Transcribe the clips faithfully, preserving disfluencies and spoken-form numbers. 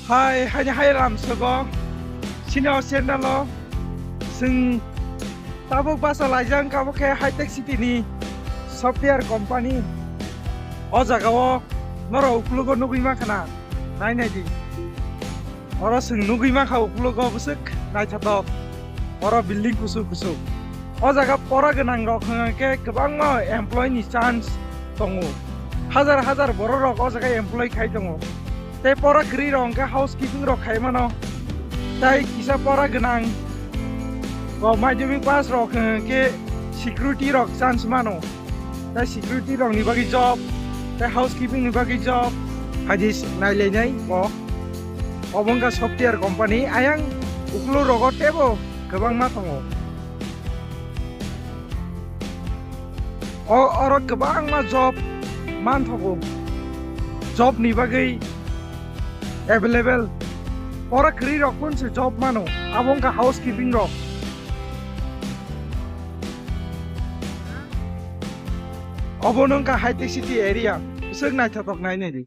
Hai, haini hai lam sogo. Sini o sendalo. Sing tabuk basa laijang kabo khe High Tech City ni software company. O jaga o norok uklogo nugwi mankha na. Nai nai di. Oro sing nugwi mankha uklogo bwswk naithotok. Oro building kusuk kusuk. O jaga pora gwnang rok hwnkhe kwbangma employee ni chance tongo. Hajar hajar borok rok o jaga employee khai tongo. Tei pora kwrwi rok hwnkhe housekeeping rok khai mano. Tei kisa pora gwnang o madhyamik pass rok hwnkhe security rok chance mano. Tei security rok ni bagwi job, tei housekeeping ni bagwi job, hai di nailainai o. Obo wngkha software company, ayang uklo rogo teibo kwbangma tongo. O, oro kwbangma job manthogo. Job ni bagwi available. Pora kwrwi rok phano se job mano. Abo wngkha housekeeping rok. Obo wngkha High Tech City area. Bwswk naithotok nai nai di.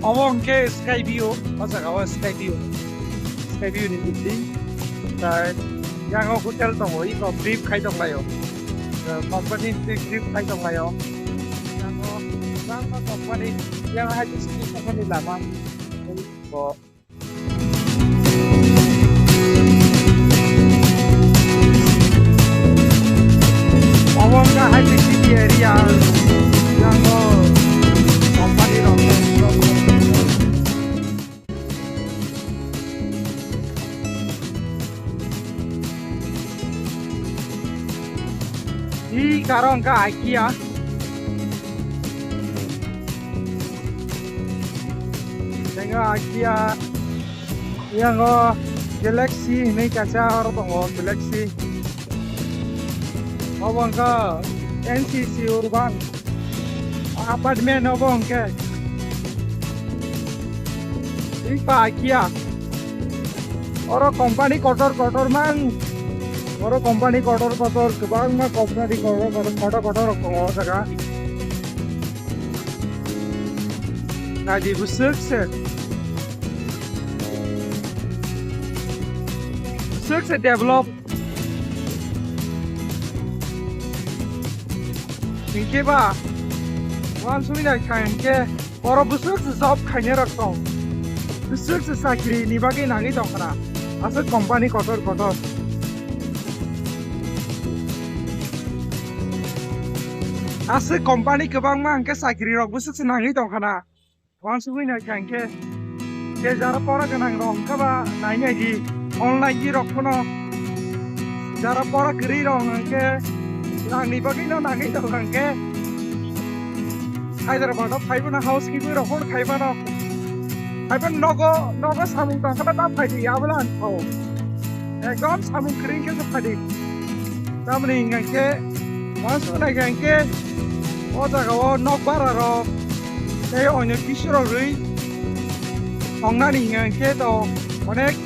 Obo hwnkhe Sky View, o jaga o Sky View, Sky View ni building. Tai yang o hotel tongo, iko trip khai tong laio. Company trip khai tong laio. Yang o bangma company, yang hai business company lama. Ko Obo wngkha High Tech City area, yang o company rok. I karo wngkha IKEA. Tengo IKEA. Yang o Galaxy hinwi kaisa aro tongo, Galaxy. Obo wngkha N C C Urban Apartment obo hwnkhe. Tei pa IKEA. Oro company kotor kotor mang. Oro company kotor kotor, kwbangma company kotor kotor, kotor kotor rok tongo o jaga. Naidi bwswk se. Bwswk se develop. Hinkhe ba, uansugwi naikha hinkhe, oro bwswk se job khainai rok tong. Bwswk se chakri ni bagwi nangwi tong khna. Aswk company kotor kotor. Aswk company kwbangma hinkhe chakri rok bwswk se nangwi tong khna. Uansugwi naikha hinkhe, je jara pora gwnang rok hinkhe ba nai nai di, online di rok phano. Jara pora kwrwi rok hinkhe rangni bagwi no nangwi tong hinkhe Hyderabad o phaibo no housekeeping rok phano khai mano. Haiphano nogo, nogo samung tongkha ta phaidi, abono ang thao. Ekdom samung kwrwi khe se phaidi. Tamoni hingkha khe, uansuk naikha khe, o jagao nok bara rok tei onyo kisu rok rwi tongnani hingkha khe to onek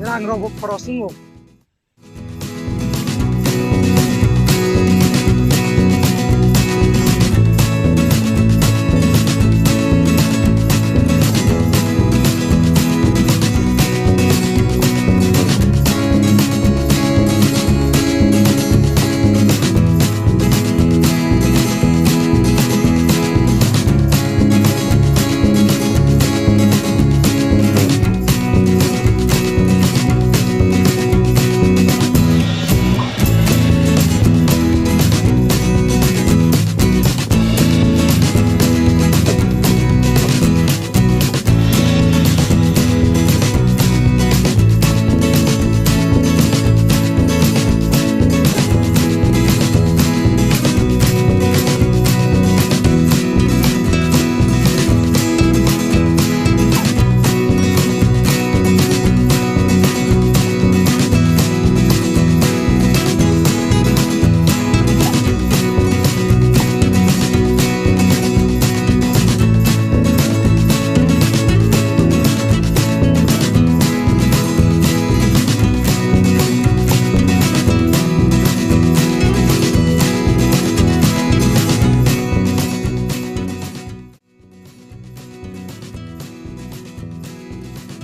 rang rokbo khoros wngo.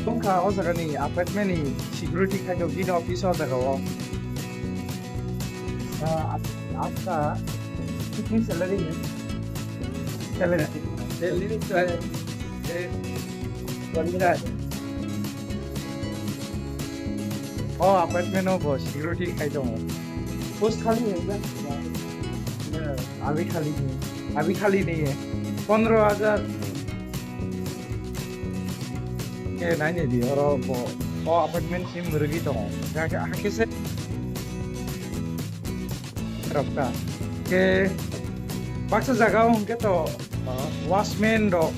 Wngkha o jagani apartment ni security khaijak bini office o jaga o. Ah, ap-, apka kitni salary hai? Salary. Salary to hai, eh, pandra hajar. O apartment o bo security khai tongo. Post khali hai ba? Abhi khali nahi hai. Abhi khali nahi hai. Pondro hajar. Khe nainai di, oro bo o apartment sim rwgwi tongo. Hakhe, hakhe se rok ta. Khe baksa jaga o hwnkhe to, uh, watchman rok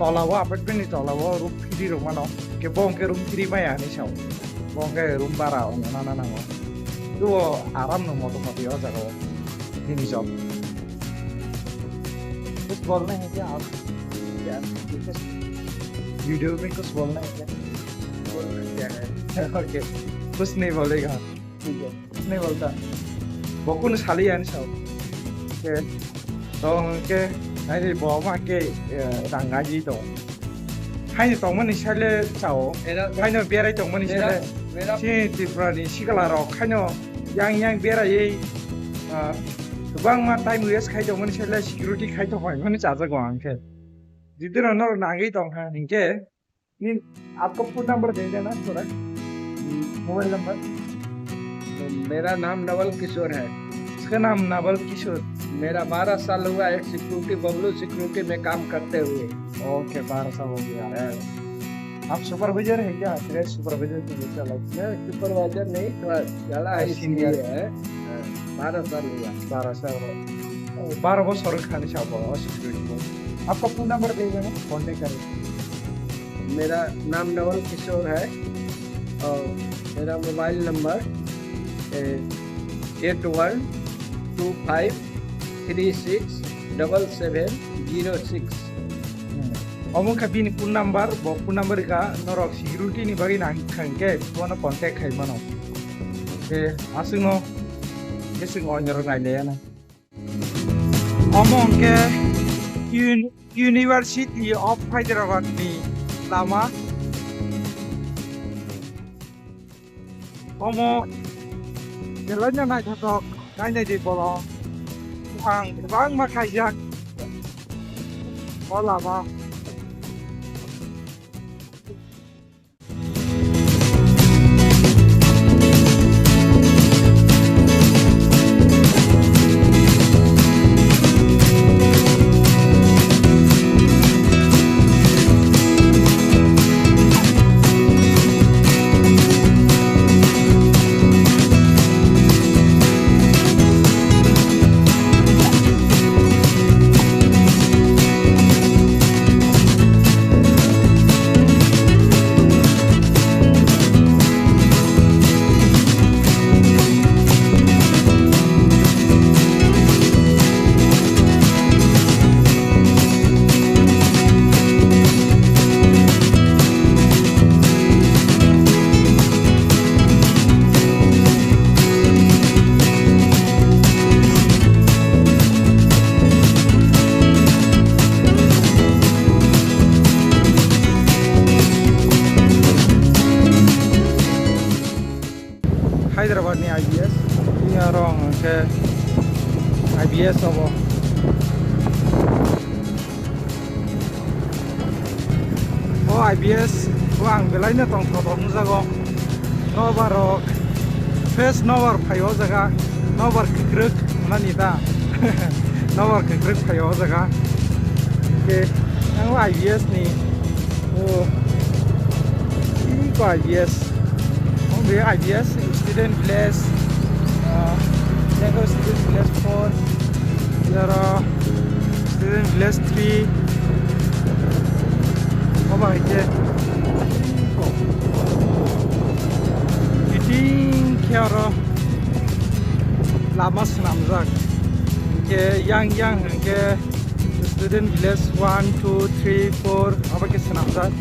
tola o, apartment ni tola o room free rok mano. Khe bo hwnkhe room free maya hinwi sao. Bo hwnkhe room bara ono nana nango. Tei o aram no moto moti o jaga o. Nini job. कुछ बोलना है क्या आप? क्या? Video में कुछ बोलना है क्या? बोलना क्या है? Okay. कुछ नहीं बोलेगा। ठीक है। कुछ नहीं बोलता। Bo kunu sali ani sao. Okay. To hwnkhe, naidi bo ma khe, eh, rang gaji to. Haino tongmani sale chao. Era, haino berai tongmani era, sale. Era. Chini Tripura ni sikla rok haino yang yang beraiwi, ah, kwbangma time waste khai tongmani sale security khai tongmani chajago ang khe. Jidino norok nangwi tongkha hinkhe. Ni, आपका phone number दे देना थोड़ा। Mobile number. तो मेरा नाम नवल किशोर है। इसका नाम नवल किशोर। मेरा बारह साल हुआ है सिक्योरिटी, बबलू सिक्योरिटी में काम करते हुए। ओके, बारह साल हो गया। हाँ। आप सुपरवाइजर है क्या? फ्रेश सुपरवाइजर के जैसा लगता है। मैं सुपरवाइजर नहीं, थोड़ा ज्यादा है, और सीनियर। सीनियर है। हाँ, बारह साल हुआ। बारह साल हो। बारह बस और खाने से आप सिक्योरिटी को। आपका फोन नंबर दे देना, कॉन्टैक्ट करें। मेरा नाम नवल किशोर है और मेरा mobile number, A, eight one two five three six double seven zero six. Hmm. Omo wngkha bini phone number, bo phone number wngkha norok security ni bagwi nang kha hwnkhe bono contact khai mano. Khe aswkno, khe chwng o norok nai laiya na. Omo hwnkhe Uni-, University of Hyderabad ni lama. Omo belai no naithothok, nainai di bolo. Buphang kwbangma khaijak o lama. I B S obo. O I B S o ang belai no tongthok tongjago. Nobar rok, fresh nobar phai o jaga, nobar kwkrwk nani da. Nobar kwkrwk phai o jaga. Ke ang o I B S ni, o, iko I B S. Omo I B S student village, ah, student village four, aro student village three. Obo hai khe kiting khe aro lama swnamjak. Hinkhe yang yang hinkhe student village one, two, three, four obo khe swnamjak.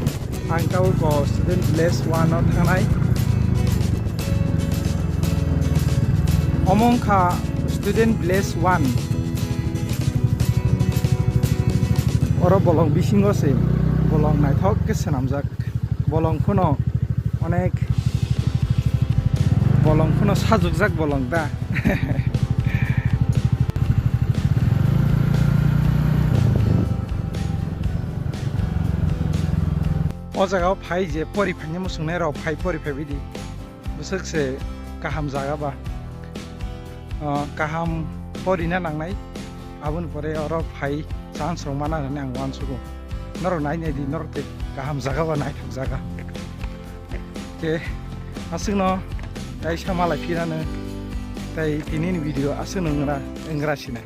Ang tabuk bo student village one o thangnai. Omo wngkha student village one. Oro bolong bisingo se bolong naithok khe swnamjak. Bolong phano onek, bolong phano sajukjak bolong da. O jaga o phai je pori phaini muchungnai rok phai pori phai bidi. Bwswk se kaham jaga ba. Ah, kaham porina nangnai. Aboni pore oro phai chance rok mana hwnwi ang uansugo. Norok nai nai di, norok tei kaham jaga ba naithok jaga. Ke aswkno tei sama lai phinano tei tini ni video aswkno wngra, wngra sinai.